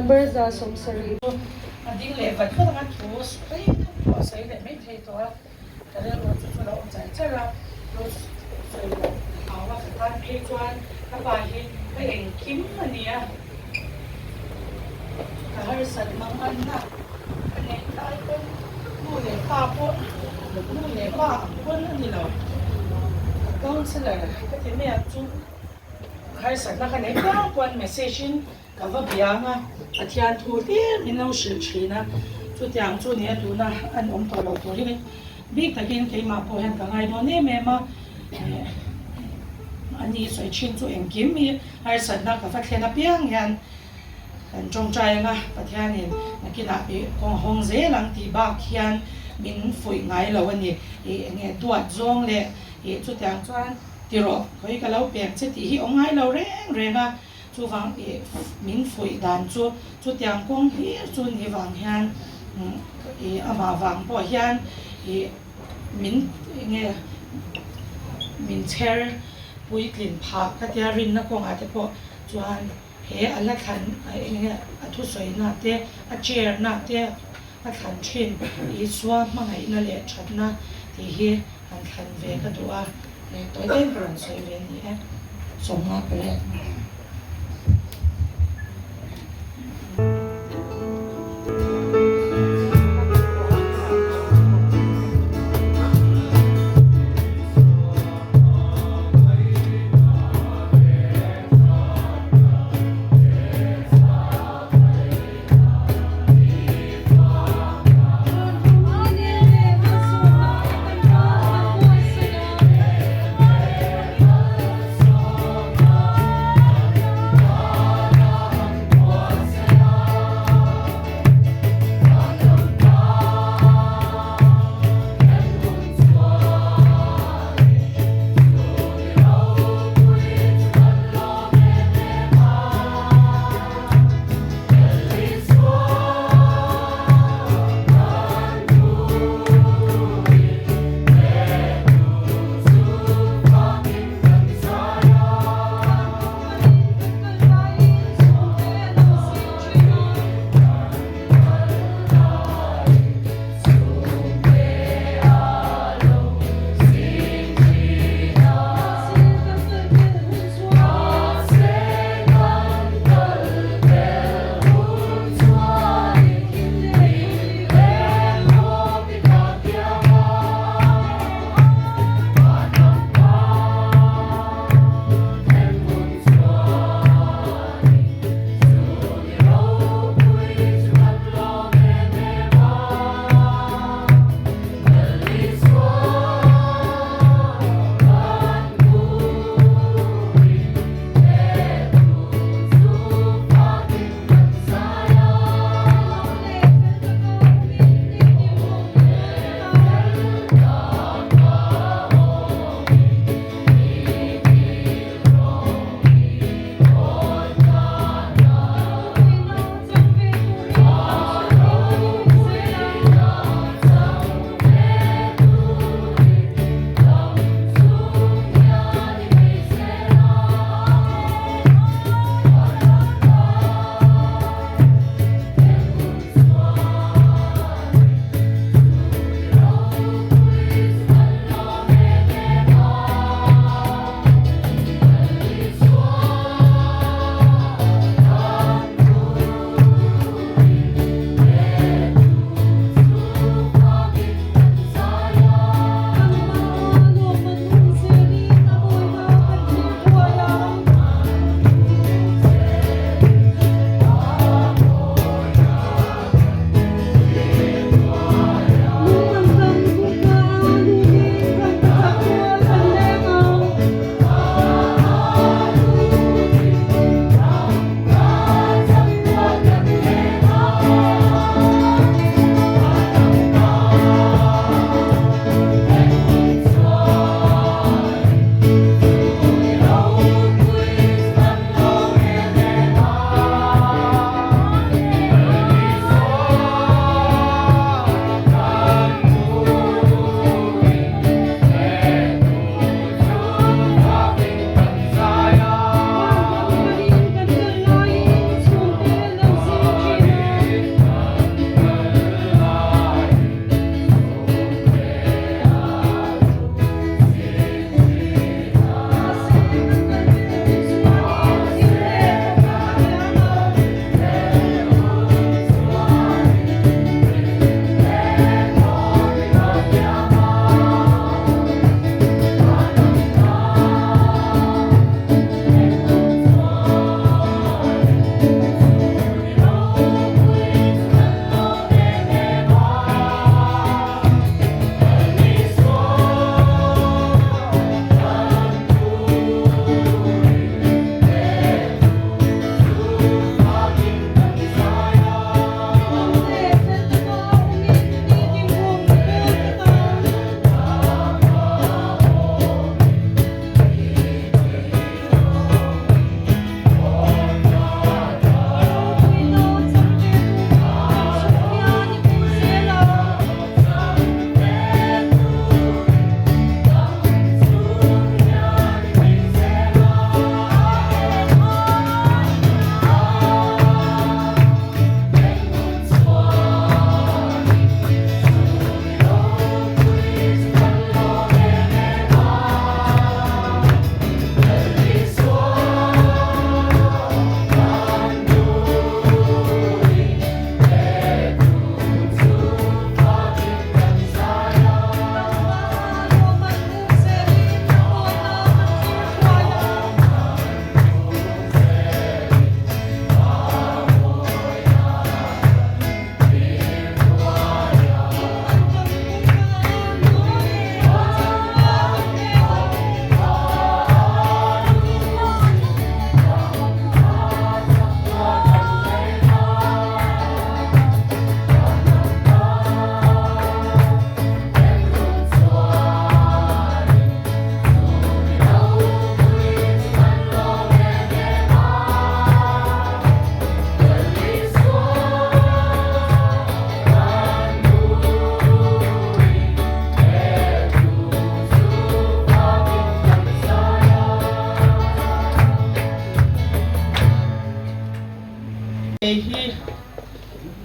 Number 70. A ding leh vat vat anga thu rei deuh pawh a sawi leh mai thei tawh a, ka rilru chu chu lo awm char char a, lo sawi loh hau a ka tan phei chuan ka pa hi ka engkim a ni a, ka harsat mang anna ka neih lai pawn nu leh pa pawh nu leh pa ang pawn a ni lo, ka counsellor ka ti mai ang chu harsatna ka neih piang pawn message in Ka va biang a, Pathian thu hlir min lo hrilh thin a, chutiang chu nia tuna an awm tawh loh tur hi bik takin keimah pawh hian ka ngai dawn em em a, a ni sawi thin chu engkim hi harsatna ka va thlen apiang hian kan tawngtai anga Pathianin nakinah i kawng hawng zel ang tih bak hian min fuih ngai lo a ni, i enge duat zawng leh i chutiang chuan ti rawh khawi ka lo pek che tih hi awm ngai lo reng reng a. Chuvang ih min fuih dan chu chutiang kawng hlir chu ni vang hian ih amah vang pawh hian ih min enge min chher puitlin phah ka tia rinna kawngah te pawh chuan he a la thlan enge a thusawi te a chair na te a thlan thin Isua hmangaihna leh thatna tih hi han thlan ve ka duh a, tawi deuhin ka rawn sawi ve a ni e. 15 pariat.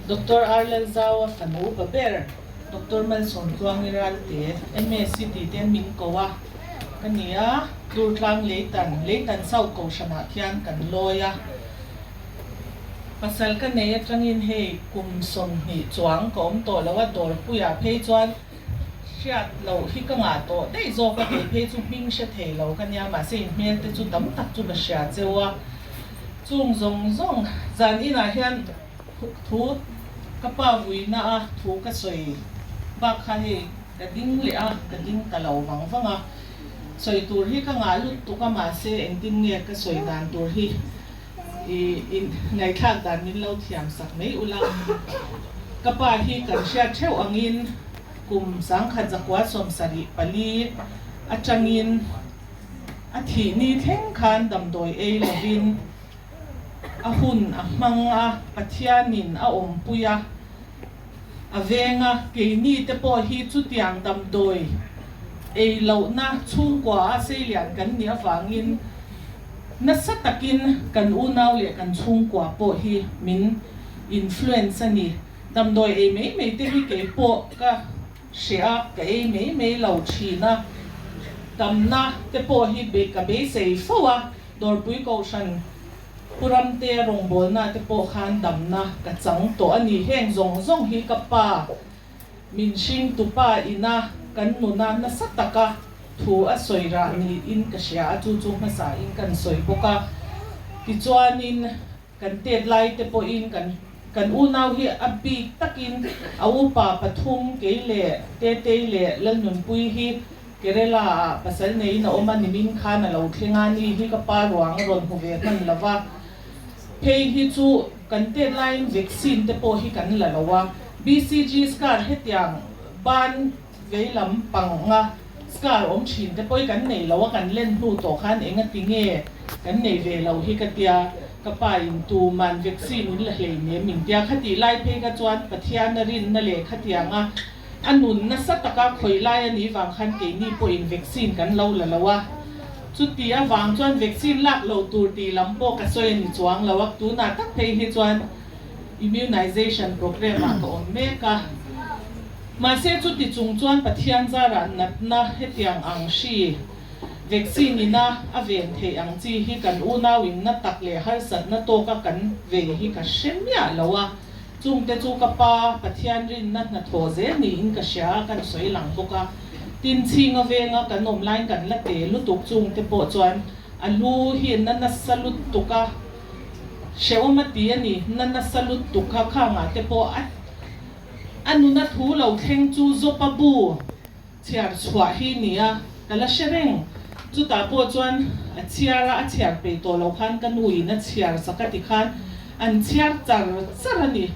Doctor R Lalzaua fanu upa ber Doctor Malsawmtluangi Ralte, MSc tih ten min ko a ka ni a, Durtlang Leitan, Leitan South Kohhranah khian kan lawi a. Pasal ka nei atangin hei kum 20 chuang ka awm tawh lo a, dawrpuiah phei chuan hriat loh hi ka ngah tawh daih zawk a, kei phei chu hming hre thei lo ka nia, mahse in hmel te chu tam tak chu ka hria cheu a. Chung zawng zawng zan inah hian thu ka pa vuina a thu ka sawi bak kha hei ka ding leh a, ka ding ta lo vang vang a. Sawi tur hi ka ngah lut tuk a, mahse engtin nge ka sawi dan tur hi i ngaihthlak dan min lo thiam sak mai ula. Ka pa hi kan hriat theuh angin kum 1974 atangin A thih ni thleng khan damdawi ei lovin a hun a hmang a, Pathianin a awmpui a, a veng a, keini te pawh hi chutiang damdawi ei lohna chhungkua a seilian kan nih avangin nasa takin kan unau leh kan chhungkua pawh hi min influence a ni. Damdawi ei mai mai te hi kei pawh ka Hre a, ka ei mai mai lo thin a, tamna te pawh hi ka beisei fo a, Dawrpui Kohhran Pu Ramtea rawngbawlna te pawh khan damna ka chang tawh a ni. Heng zawng zawng hi ka pa min hring tupa ina kan nuna nasa taka thu a sawi rah niin ka hria a, chu chu hmasain kan sawi bawk a. Tichuanin. Kan tet lai te pawhin kan kan unau hi a bik takin a upa pathum kei leh Tetei leh Lalnunpui hi Kerala ah pasal neiin a awm a, nimin khan a lo thleng a, ni hi ka pa ruang a rawn hmu ve hman lo va. Phei hi chu kan tet laiin vaccine te pawh hi kan la lo a, BCG scar hetiang ban Veilam panga scar awm thin te pawh hi kan nei lo a, kan len hnu tawh khan eng a ti nge kan nei ve lo hi ka tia, ka pa in tuman vaccine in la hlei nem min tia, khatih lai phei kha chuan Pathian a rinna leh khatianga a nun nasa taka khawi lai a nih vang khan keini pawhin vaccine kan lo la lo a, chuti avang chuan vaccine lak loh tur tih lam pawh ka sawi a ni chuang lo a, tunah tak phei hi chuan immunization programme ah ka awm mek a. Mahse chuti chung chuan Pathian zarah natna hetiang ang hri, vaccine ina a ven theih ang chi hi kan unau in na tak leh harsatna tawka kan ve hi ka hre miah lo a, chungte chu ka pa Pathian rinna hnathawh zel niin ka hria a, kan sawi lang bawk a. Tin, chhinga venga kan awm laiin kan la te lutuk chungte pawh chuan a lu hi na nasa lutuk a, hrehawm a ti a ni, na nasa lutuk kha khangah te pawh a. A nuna thu lo thleng chu Zopa bu chhiar chhuah hi ni a, ka la hre reng. Chutah pawh chuan a chhiar a, a chhiar peih tawh lo khan ka nu in a chhiar sak a ti khan an chhiar char char a ni.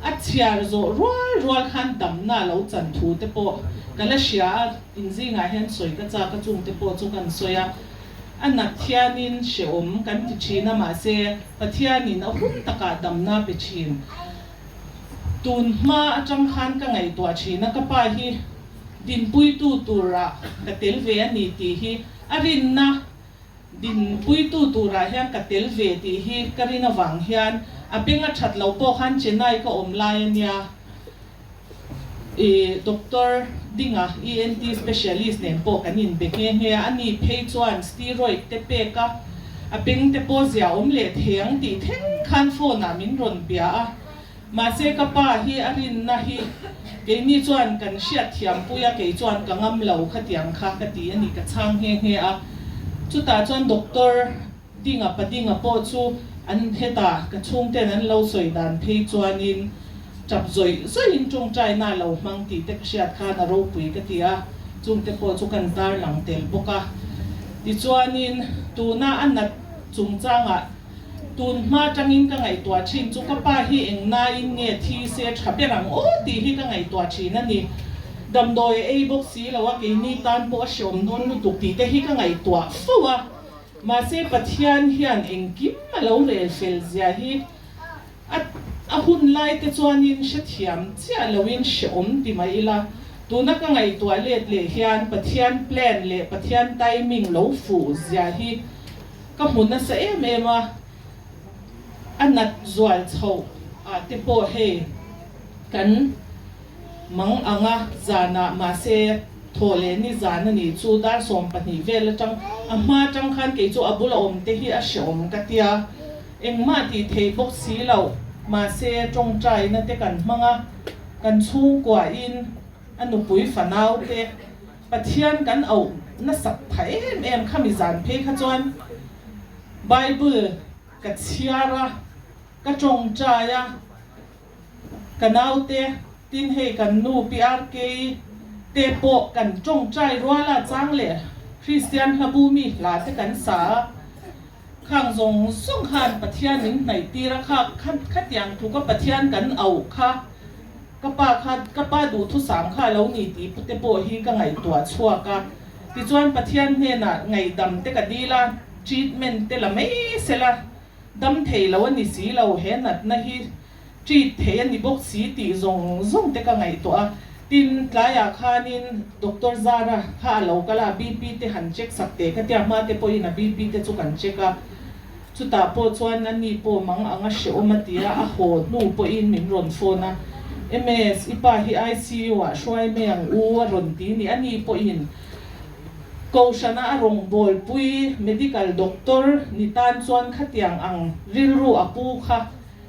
A chhiar zawh rual rual khan damna a lo chan thu te pawh ka la hria a, inzingah hian sawi ka chak a, chung te pawh chu kan sawi a. A nat hianin hrehawm kan ti thin a, mahse Pathianin a hun takah damna pe thin. Tun hma atang khan ka ngaihtuah thin a, ka pa hi dinpuitu turah ka tel ve a ni tih hi a rinna dinpuitu turah hian ka tel ve tih hi ka rin avang hian a beng a that lo pawh khan Chennai ka awm lai a nia. I Doctor Dinga, ENT specialist nen pawh kan inbe nghe nghe a, ani phei chuan steroid te pek a, a beng te pawh zia awm leh thei ang tih thleng khan phone ah min rawn bia a. Mahse ka pa hi a rinna hi keini chuan kan hriat thiam pui a, kei chuan ka ngam lo khatiang kha ka ti a ni, ka chhang nghe nghe a. Chutah chuan Doctor Dinga Padinga pawh chu an hetah ka chhungten an lo sawi dan phei chuanin tap zawih zawihin tawngtaina a lo hmang tih te ka hriat khan a ropui ka ti a, chungte pawh chu kan tarlang tel bawk a. Tichuanin tuna a nat chungchangah tun hma tangin ka ngaihtuah thin chu ka pa hi eng nain nge thi se tha ber ang aw tih hi ka ngaihtuah thin a ni. Damdawi a ei bawk si lo a, keini tan pawh a hreawm dawn lutuk tih te hi ka ngaihtuah fo a. Mahse Pathian hian engkim a lo rel fel zia hi a a hun lai te chuanin hrethiam chiah loin hreawm ti mai ila, tuna ka ngaihtuah let leh hian Pathian plan leh Pathian timing lo fuh zia hi ka hmu nasa em em a, a nat zual chhoh ah te pawh hei. Kan mang ang a, zanah mahse thawh leh ni zan a nih chu dar 12 vel atang a hma atang khan kei chu a bula awm te hi a hreawm ka tia, engmah tih theih bawk si loh mahse tawngtaina te kan hmang a, kan chhungkua in a nupui fanau te Pathian kan auh nasak tha em em khami zan phei kha chuan Bible ka chhiar a, ka tawngtai a. Ka naute, tin hei kan nu PRK te pawh kan tawngtai rual a chang leh Kristian hlabu mi hla te kan sa a, khang zawng zawng khan Pathian min hnaih tir a, kha khatiang tluka Pathian kan auh kha ka pa kha ka pa duhthusam kha a lo ni tih te pawh hi ka ngaihtuah chhuak a, tichuan Pathian hnenah ngaihdam te ka dil a, treatment te la mai sela. Dam thei lo a ni si lo, he natna hi treat thei a ni bawk si tih zawng zawng te ka ngaihtuah a. Tin, tlaiah khanin Doctor Zara kha a lo kal a, BP te han check sak teh ka tia, hma te pawhin a BP te chu kan check a. Chutah pawh chuan a ni pawh mang anga hrehawm a ti a, a haw hnu pawhin min rawn phone a, MS, i pa hi ICU ah hruai mai ang u a rawn ti ni, a ni pawhin Kohhrana a rawngbawlpui medical doctor ni tan chuan khatiang ang rilru a pu kha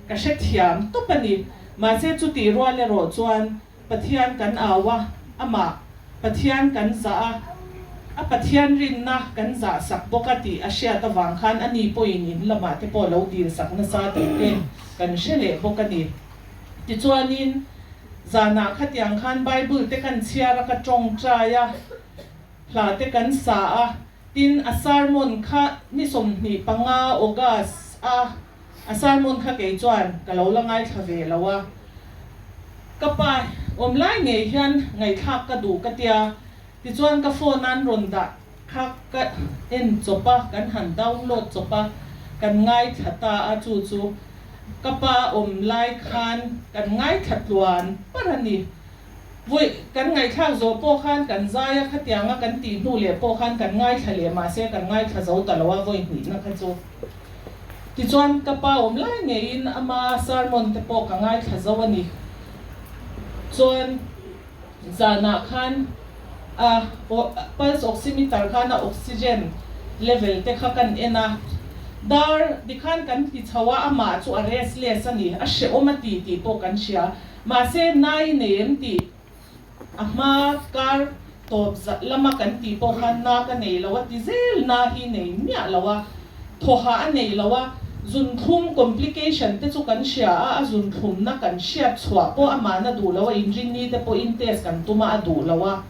ka hrethiam tawp a ni. Mahse chutih rual erawh chuan Pathian kan au a, amah Pathian kan zah a, a Pathian rinna kan zah sak bawk a tih a hriat avang khan a ni pawhin in lamah te pawh lo dil sak nasa tih te kan hre leh bawk a ni. Tichuanin zanah khatiang khan Bible te kan chhiar a, ka tawngtai a, hla te kan sa a, tin a sermon kha ni 25 August a a sermon kha kei chuan ka lo la ngaithla ve lo a, ka pa awm lai ngei hian ngaihthlak ka duh ka tia, tichuan ka phone an rawn dah kha ka en chawp a, kan han download chawp a, kan ngaithla ta a, chu chu ka pa awm lai khan kan ngaithla tluan par a ni. Vawi kan ngaihthlak zawh pawh khan kan zai a, khatianga kan tih hnu leh pawh khan kan ngaithla leh mahse kan ngaithla zo ta lo a vawi hnihna kha chu. Tichuan ka pa awm lai ngeiin ama sermon te pawh ka ngaithla zo a ni. Chuan zanah khan a pulse oximeter khan a oxygen level te kha kan en a, dar tikhan kan ti chho a, amah chu a restless a ni, a hrehawm a ti tih pawh kan hria. Mahse, nai nei em tih a hma kar tawp lama kan tih pawh khan na ka nei lo a ti zel, na hi nei miah lo a, thawhah a nei lo a, zunthlum complication te chu kan hria a, a zunthlumna kan hriat chhuah pawh amahna duh lo a, inrinni te pawhin test kan tum a, a duh lo a.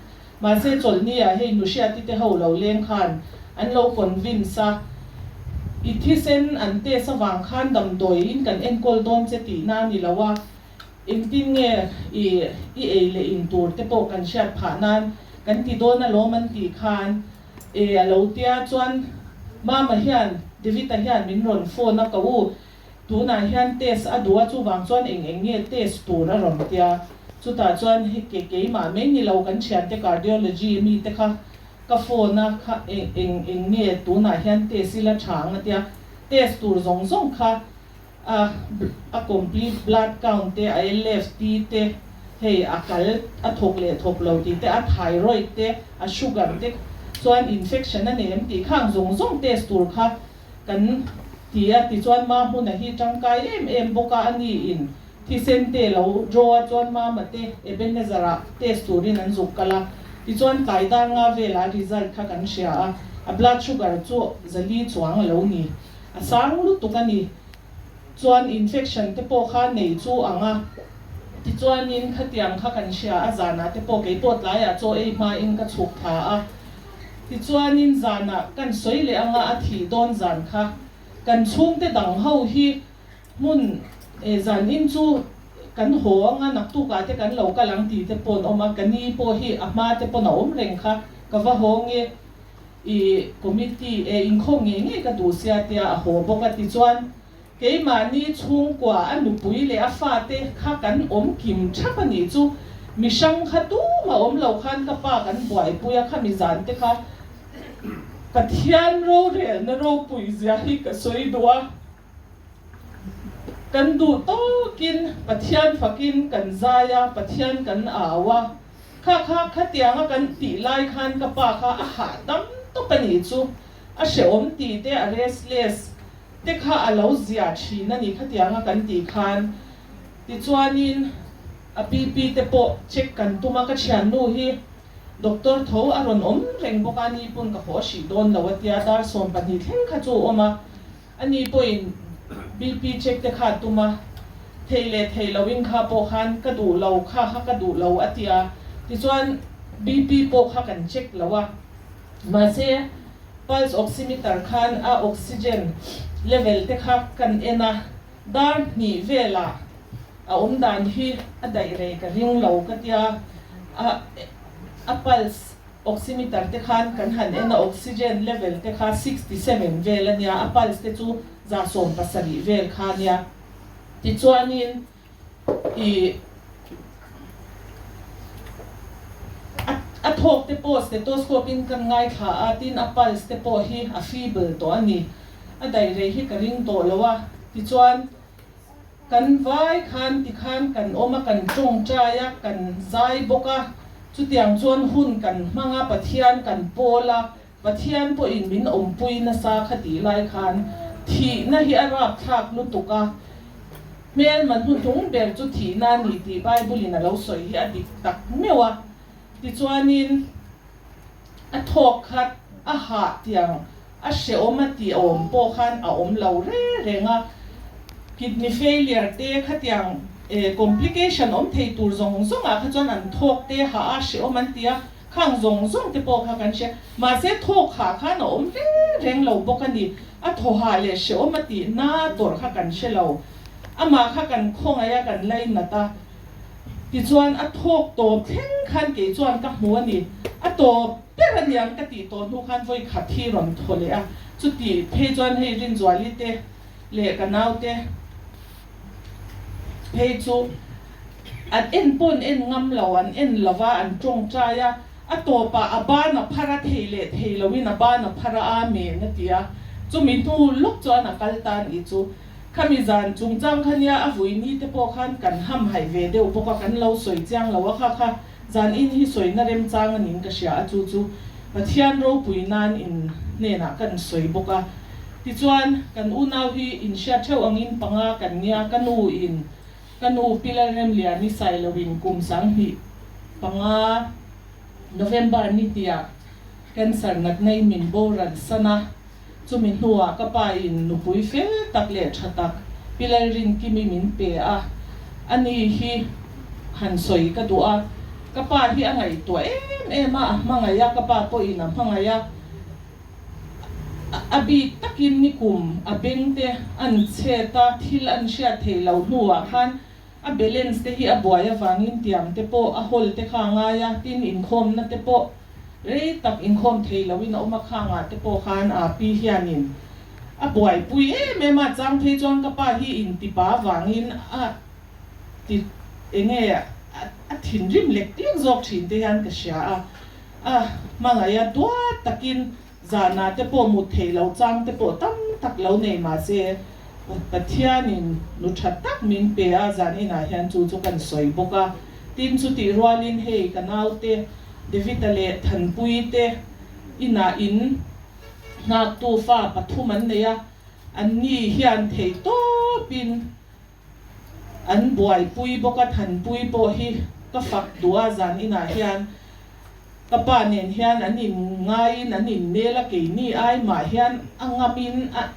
Mahse, chawlhni-ah hei Nuhriati te ho lo leng khan an lo convince a, i thisen an test avang khan damdawiin kan enkawl dawn che tihna a ni lo a, Engtin nge i i ei leh in tur te pawh kan hriat phah nan kan ti dawn alawm an tih khan e a lo tia chuan Mama hian David-a hian min rawn phone a ka u tunah hian test a duh a chuvang chuan eng eng nge test tur a rawn tia chutah chuan hei ke keimah mai ni lo kan thiante cardiology mi te kha ka phone a kha eng eng eng nge tunah hian test ila tha ang a tia test tur zawng zawng kha A a complete blood count te, a LFT te, hei a kal a thawk leh thawk lo tih te, a thyroid te, a sugar te chuan infection a nei em tih khang zawng zawng test tur kha kan ti a, tichuan ma hmuna hi tangkai em em bawk a, a ni in thisen te lo draw a chuan mama te Ebenezer ah test turin an zuk kal a, tichuan tlai dar nga velah result kha kan hria a, a blood sugar chu zali chuang a lo ni. A sang lutuk a ni. Chuan infection te pawh kha nei chu ang a. Tichuanin khatiang kha kan hria a, zanah te pawh kei pawh tlaiah chaw ei hmain ka chhuk tha a. Tichuanin zanah kan sawi leh anga a thih dawn zan kha kan chhungte dang ho hi hmun e zanin chu kan haw anga naktukah te kan lo kal ang tih te pawh an awm a. Ka ni pawh hi a hma te pawn a awm reng kha ka va haw nge. I committee e inkhawm ngei ngei ka duh sia tia a haw bawk a tichuan keimahni chhungkua a nupui leh a fate kha kan awm kim thap a nih chu mihrang kha tumah awm lo khan ka pa kan buaipui a khami zan te kha Pathian rorelna ropui zia hi ka sawi duh a. Kan duh tawkin Pathian fakin kan zai a, Pathian kan au a. Kha kha khatianga kan tih lai khan ka pa kha a hahdam tawp a nih chu. A hrehawm tih te, a restless te kha a lo zia thin a ni khatianga kan tih khan. Tichuanin a BP te pawh check kan tum a, ka thiannu hi doctor tho a rawn awm reng bawk a, ni pawn ka haw hrih dawn lo a tia, dar 12 thleng kha chu a awm a. Ani pawhin BP check te kha a tum a, thei leh thei loin kha pawh khan ka duh lo, kha kha ka duh lo a ti a, tichuan BP pawh kha kan check lo a, mahse pulse oximeter khan a oxygen level te kha kan en a, dar hnih velah a awm dan hi a daih rei ka ring lo ka tia, a a pulse Oximeter te khan kan han en a, oxygen level te kha 67 vel a nia, a pulse te chu 170 vel kha a nia. Tichuanin ih a a thawk te pawh stethoscope in kan ngaithla a, tin a pulse te pawh hi a feeble tawh a ni. A daih rei hi ka ring tawh lo a, tichuan Kan vai khan tikhan kan awm a, kan tawngtai a, kan zai bawk a, chutiang chuan hun kan hmang a, Pathian kan pawl a, Pathian pawhin min awmpui nasa kha tih lai khan thihna hi a rapthlak lutuk a, hmelma hnuhnung ber chu thihna a ni tih Bible-in a lo sawi hi a dik tak meuh a, tichuanin a thawk khat a hah tiang A hrehawm a tih awm pawh khan a awm lo reng reng a, kidney failure te khatiang complication awm thei tur zawng zawng ah kha chuan an thawk te hah a hrehawm an ti a, khang zawng zawng te pawh kha kan hria. Mahse thawk hah khan a awm reng reng lo bawk a ni. A thaw hah leh hrehawm a tih na tawrh kha kan hre lo. Amah kha kan khawngaih a, kan lainat a. Tichuan a thawk tawp thleng khan kei chuan ka hmu a ni. A tawp ber a niang ka tih tawh hnu khan vawi khat hi rawn thaw leh a. Chuti phei chuan hei Rinzuali te leh ka naute phei chu an en pawh an en ngam lo, an en lo va, an tawngtai a. A tawpah a ban a phar a, thei leh thei loin a ban a phar a, Amen a ti a. Chumi hnu lawk chuan a kal ta nih chu. Khami zan chungchang kha nia a vui ni te pawh khan kan hamhaih ve deuh bawk a, kan lo sawi chiang lo a kha kha zan in hi sawina remchang a niin ka hria a, chu chu Pathian ropui nan in hnenah kan sawi bawk a. Tichuan kan unau hi in hriat theuh angin panga kan nia, ka nu in ka nu Pi Lalremliani Sailo in kum 2005 November ni hniah cancer natna in min boral san a, Chumi hnuah ka pa in nupui fel tak leh tha tak Pi Lalrinkimi min pe a, ani hi han sawi ka duh a, ka pa hi a ngaihtuah em em a, a hmangaih a, ka pa pawhin a hmangaih a, a bik takin nikum a beng te an chhet a, thil an hriat theih loh hnuah khan a balance te hi a buai avangin tiang te pawh a hawl te kha a ngai a, tin inkhawmna te pawh Rei tak inkhawm thei loin a awm a, khangah te pawh khan a pi hianin a buaipui em em a, chang phei chuan ka pa hi intipa avangin a ti enge a thinrim lek lek zawk thin te hian ka hria a, a hmangaih a duat takin zanah te pawh mut theih loh chang te pawh tam tak lo nei mahse Pathianin nu tha tak min pe a, zan inah hian chu chu kan sawi bawk a, tin chutih rualin hei ka naute David-a leh Thanpuii te inah in nghaktu fa pathum an nei a, anni hian thei tawpin an buaipui bawk a, Thanpuii pawh hi ka fak duh a, zan inah hian ka pa nen hian an in ngaiin an in nel a, keini ai mah hian a ngamin a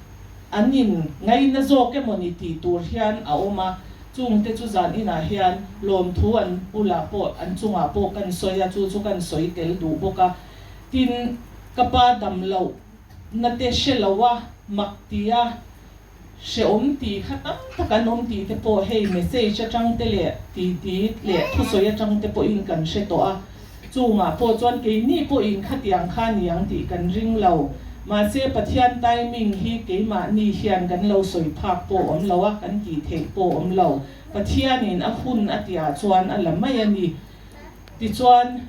an in ngaina zawk emawni tih tur hian a awm a. Chungte chu zan inah hian lawmthu an bulah pawh an chungah pawh kan sawi a, chu chu kan sawi tel duh bawk a. Tin, ka pa dam loh na te hre lo a, mak ti a, hrehawm tih kha tam tak an awm tih te pawh hei message atang te leh titi leh thusawi atang te pawhin kan hre tawh a. Chungah pawh chuan keini pawhin khatiang kha ni ang tih kan ring lo. Mahse Pathian timing hi keimahni hian kan lo sawi phak pawh awm lo a, kan tih theih pawh awm lo. Pathianin a hun a tihah chuan a la mai a ni. Tichuan,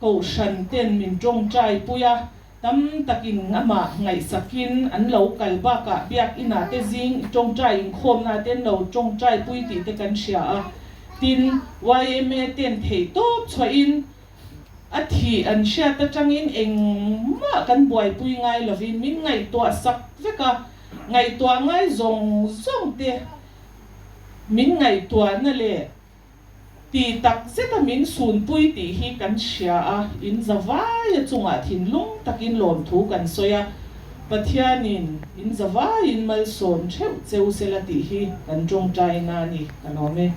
Kohhran ten min tawngtai pui a. Tam takin amah ngaihsakin an lo kal bakah biakinah te zing tawngtai inkhawmna te an lo tawngtai pui tih te kan hria a. Tin, yma ten theih tawp chhuahin a thih an hriat atangin engmah kan buaipui ngai lovin min ngaihtuah sak vek a, ngaihtuah ngai zawng zawng te min ngaihtuahna leh Ti tak zeta min sunpui tih hi kan hria a, in zavaia chungah thinlung takin lawmthu kan sawi a, Pathianin in zavaiin malsawm theuh cheu sela tih hi kan tawngtaina a ni, ka lawm e.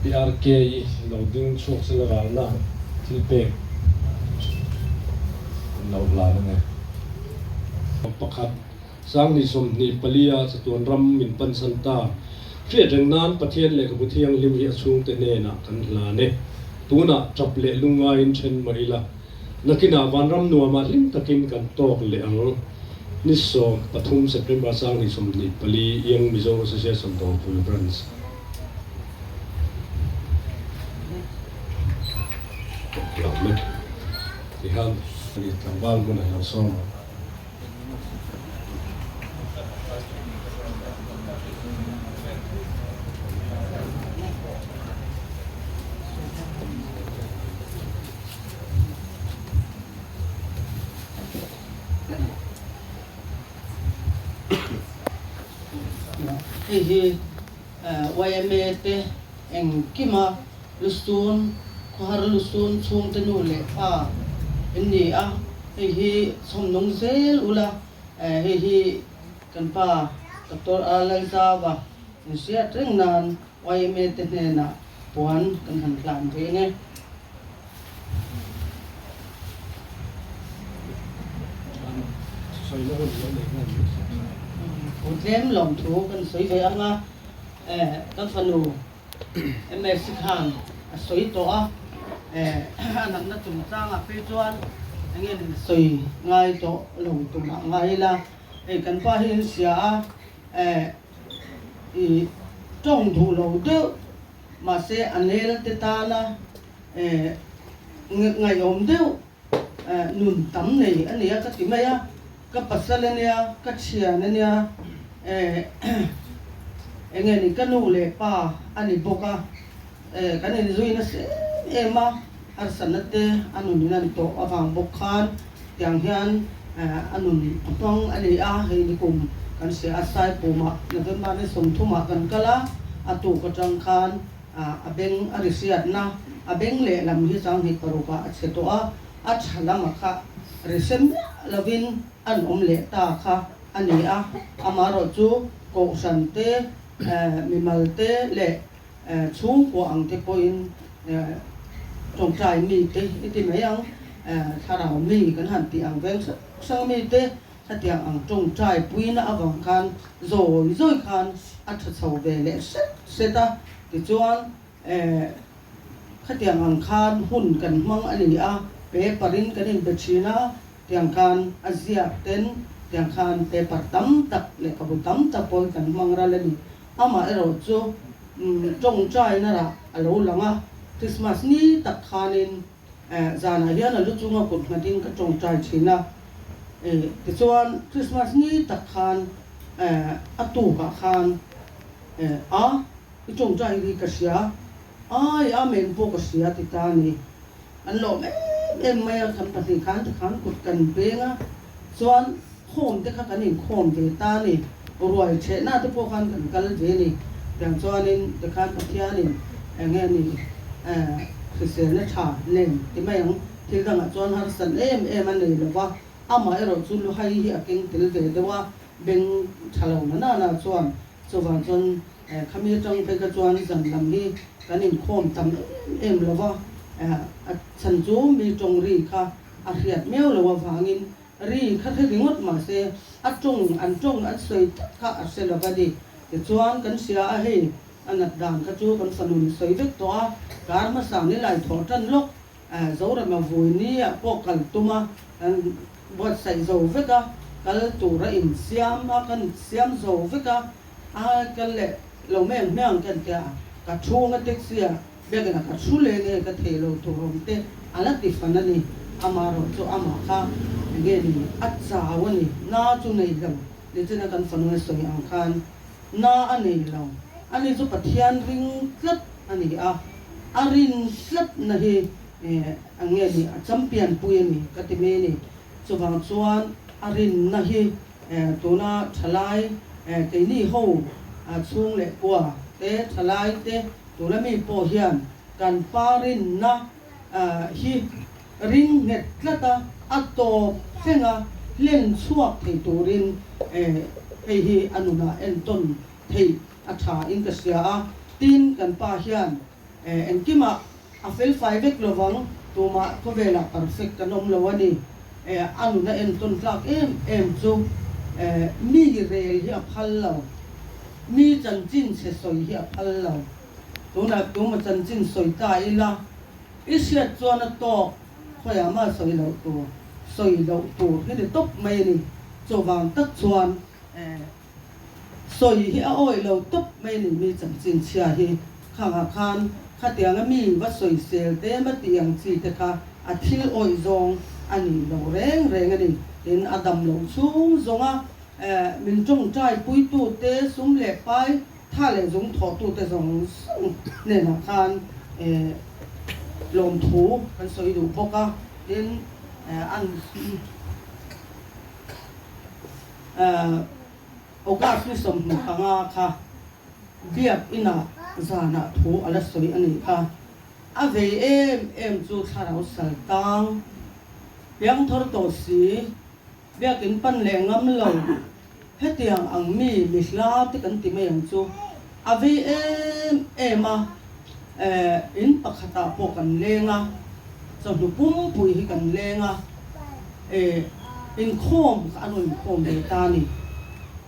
PRK i lo ding chhuak sela ralna thil pek an lo hlan a ni. Pakhat, Sangni 24 a chatuan ram min pansan ta. Hriat reng nan Pathian lehkhabu thianghlim hi a chhungte hnenah kan hlan e. Tunah tap leh lungngaiin then mah ila, nakinah vanram nuamah hlim takin kan tawk leh ang. Ni 13 September Sangni 24 Young Mizo Association Dawrpui Branch. Tihian tlangval hmunah i lo sawm ang. Hei hi yma te engkima lusun, khawhar lusun chhungte nu leh pa an ni a, hei hi chhawmnung zel ula, hei hi kan pa Doctor A Lalzava inhriat reng nan yma te hnenah puan kan han hlan ve nge. Thu tlem lawmthu kan sawi ve ang a, kan fanu MSc khan a sawi tawh a, a natna chungchangah phei chuan eng nge nin sawi ngai tawh lo tumah ngai ila, hei kan pa hi in hria a, i tawng duh lo deuh mahse a nel te tana Ngaihawm deuh nun tam nei a nia ka ti mai a, ka pasal a nia, ka thian a nia, eng nge ni ka nu leh pa a ni bawk a, kan inzui nasa em em a, harsatna te a nun in an tawh avang bawk khan tiang hian a nun a hmang a ni a, hei ni kum kan hria a, Saipumah November ni 30 ah kan kal a, a tuk atang khan A beng a ri hriatna, a beng lehlam hi 26 ah a chhe tawh a, a tha lama kha ri hre miah lovin an awm leh ta kha a ni a. Amaherawh chu Kohhran te, mimal te leh chhungkua ang te pawhin tawngtai mi te i ti mai ang, thlarau mi kan han tih ang veng hrang hrang mi te Khatiang ang tawngtai puina avang khan zawi zawi khan a tha chho ve leh hret hret a, tichuan eh khatiang ang khan hun kan hmang a ni a, paper in kan inbe thin a, tiang khan a ziak ten tiang khan paper tam tak lehkhabu tam tak pawh hi kan hmang ral a ni. Amah erawh chu tawngtaina rah a lo lang a, Christmas ni tak khanin Zanah hian a lu chunga kut nghatin ka tawngtai thin a, tichuan Christmas ni tak khan a tukah khan a i tawngtai hi ka hria, ai Amen pawh ka hria ti ta a ni. An lawm em em mai a, kan pahnih khan tikhan kut kan peng a, chuan khawm te kha kan inkhawm ve ta a ni, ruai thehna te pawh khan kan kal ve a ni. Tiang chuanin tikhan Pathianin eng nge ni hriselna tha nen ti mai ang, thil dangah chuan harsat em em a nei lo va, amah erawh chu luhai hi a keng tel ve deuh a, beng tha lo na na na chuan chuvang chuan khami atang phei kha chuan zan lam hi kan inkhawm tam em em lo va, a chhan chu mi tawng ri kha a hriat miau lo avangin Ri kha hre ringawt mahse a tawng an tawng an sawi tak kha a hre lo va ni. Tichuan kan hria a hei a nat dan kha chu kan fanu ni sawi vek tawh a, kar hmasa ni lai thawh tan lawk Zorama vui ni ah pawh kal tum a kan buatsaih zo vek a, kal tur a insiam a kan siam zo vek a, a kal leh lo mai ang hmiang kan tia ka chhunga taxi ah Biakina ka thu leh nge ka thei lo tur awm te a la ti fan a ni. Amaherawh chu amah kha enge ni a chau a ni. Na chu nei lo nichina kan fanu a sawi ang khan na a nei lo. Ani chu Pathian ring tlat a ni a, a rin tlat na hi enge ni a champion pui a ni ka ti mai a ni. Chuvang chuan a rinna hi tuna thalai keini ho chhung leh kua te thalai te Tuna mi pawh hian kan pa rinna hi ring nghet tlat a, a tawp thleng a hlen chhuak thei turin hei hi a nunah entawn theih a tha in ka hria a. Tin, kan pa hian Engkimah a felfai vek lovang, tumah khawvelah perfect kan awm lo a ni. A nuna entawn tlak em em chu mi rel hi a phal lo, mi chanchin chhe sawi hi a phal lo. Tunah tuma chanchin sawi ta ila, i hriat chuan a tawk, khawiah mah sawi loh tur, sawi loh tur hi ni tawp mai a ni. Chuvang tak chuan Sawi hi a awih lo tawp mai ni mi chanchin chhia hi khangah khan khatianga mi va sawi sel te ma tih ang chi te kha a thil awih zawng a ni lo reng reng a ni. Tin, a dam loh chhung zawnga min tawngtai puitu te, sum leh pai, tha leh zung thawhtu te zawng zawng hnenah khan lawmthu kan sawi duh bawk a. Tin, an. August ni 25 kha Biak inah zanah thu a la sawi a nih kha. A vei em em chu thlarau sal tang, piangthar tawh si, Biak in pan leh ngam lo, hetiang ang mi mi hla te kan ti mai ang chu a vei em em a, in pakhatah pawh kan leng a, chawhnu pumpui hi kan leng a. E, inkhawm kha an rawn inkhawm ve ta a ni.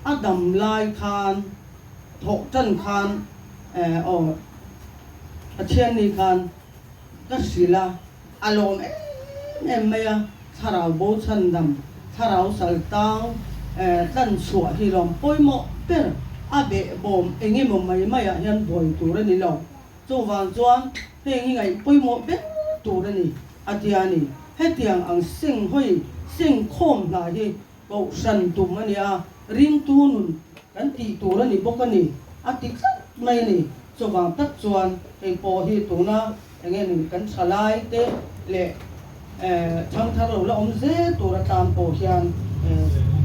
A dam lai khan, thawh tan khan, e, aw, Pathianni khan ka hrilh a, a lawm em em mai a, thlarau bo chhandam, thlarau sal tang, e, tlan chhuah hi lawm pawimawh ber, a behbawm eng emaw mai maiah hian buai tur a ni lo. Chuvang chuan heng hi ngaih pawimawh ber tur a ni, a ti a ni. Hetiang ang seng hawi seng khawm hna hi kohhran tum a ni a, ringtu nun kan tih tur a ni bawk a ni, a ti tlat mai a ni. Chuvang tak chuan hei pawh hi tuna eng nge ni kan thalai te leh thangthar lo la awm zel tur atan pawh hian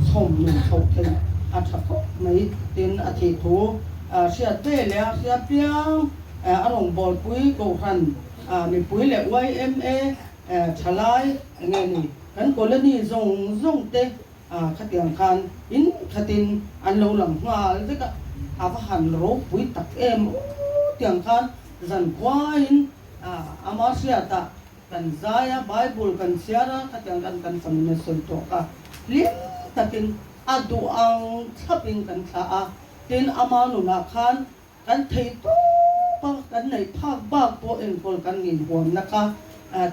chhawm nun chhoh theih a tha khawp mai. Tin, a thih thu hriat ve leh a hria piang a rawngbawlpui Kohhran mipui leh yma thalai eng nge ni kan colony zawng zawng te khatiang khan in khatin an lo lang nghal vek a, a va han ropui tak em aw tiang khan zankhuain ama hriatah Kan zai a, Bible kan chhiar a, khatiang khan kan fanu a sawi tawh kha hlim takin a duh ang thlapin kan thlah a, tin ama nunah khan kan thei tawp a, kan neih phak bak pawh enkawl kan nginhuamna kha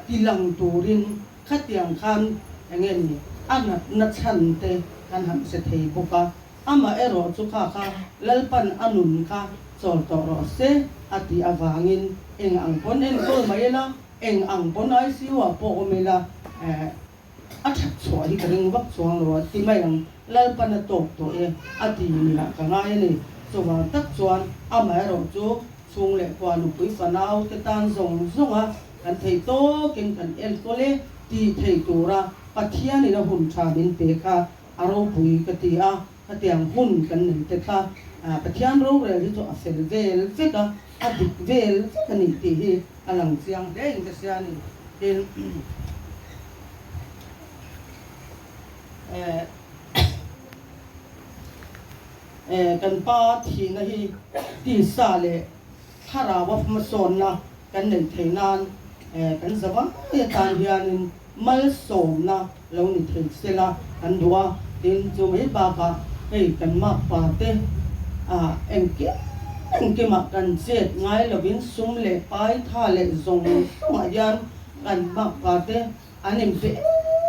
tilang turin khatiang khan enge ni a natna chhan te kan han hre thei bawk a, amaherawh chu kha kha Lalpan a nun kha chawl tawh rawh se a tih avangin eng ang pawn enkawl mai ila, Eng ang pawn ICU ah pawh awm ila a that chhuah hi ka ring vak chuang lo a ti mai ang, Lalpan a tawk tawh e a ti ni lah ka ngai a ni. Chuvang tak chuan amaherawh chu chhung leh khua nupui fanau te tan zawng zawng a kan thei tawkin kan enkawl e tih thei tura Pathianin a hun tha min pe kha a ropui ka ti a, khatiang hun kan nei te kha Pathian rorel hi chu a fel vel vek a. A dik vel vek a nih tih hi a lang chiang hle in ka hria a ni. Tin, eh, kan pa thihna hi tisa leh thlarau a hmasawnna kan neih theih nan eh, kan zavai atan hianin malsawmna lo ni thei sela kan duh a, tin chu mai bakah hei kan makpa te ah engkim engkimah kan chet ngai lovin sum leh pai tha leh zawng zawngah hian kan makpa te an inpe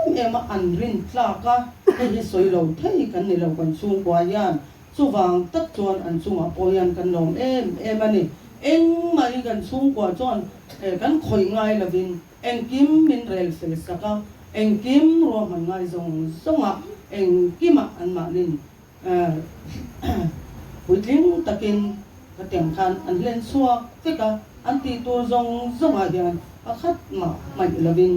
em em a, an rin tlak a, hei hi sawi lo thei kan ni lo kan chhungkua hian chuvang tak chuan an chungah pawh hian kan lawm em em a ni. Engmah hi kan chhungkua chuan kan khawih ngai lovin Engkim min rel fel sak a, engkim ruahman ngai zawng zawngah engkimah anmahnin puitling takin ka tiang khan an hlen chhuak vek a, an tih tur zawng zawngah hian pakhat mah hmaih lovin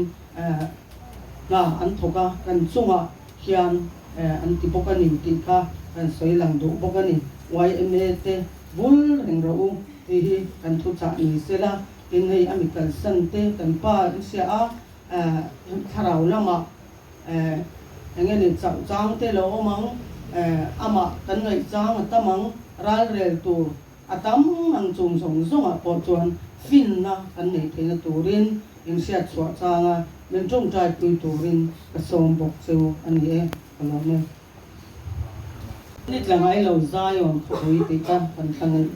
hna an thawk a, kan chungah hian an ti bawk a ni tih kha kan sawi lang duh bawk a ni. Yma te vul reng rawh u tih hi kan thuchah ni sela. Tin hei a mi kalsan te kan pa an hria a, thlarau lamah eng nge ni chauh chang te lo awm ang, amah kan ngaih chang a tam ang, ralrel tur a tam ang chung zawng zawngah pawh chuan finna kan neih theihna turin in hriat chhuah changa min tawngtai pui turin ka sawm bawk cheu a ni e, ka lawm e. Ni tla ngai lo Zion khawpui tih kha kan thlang a ni.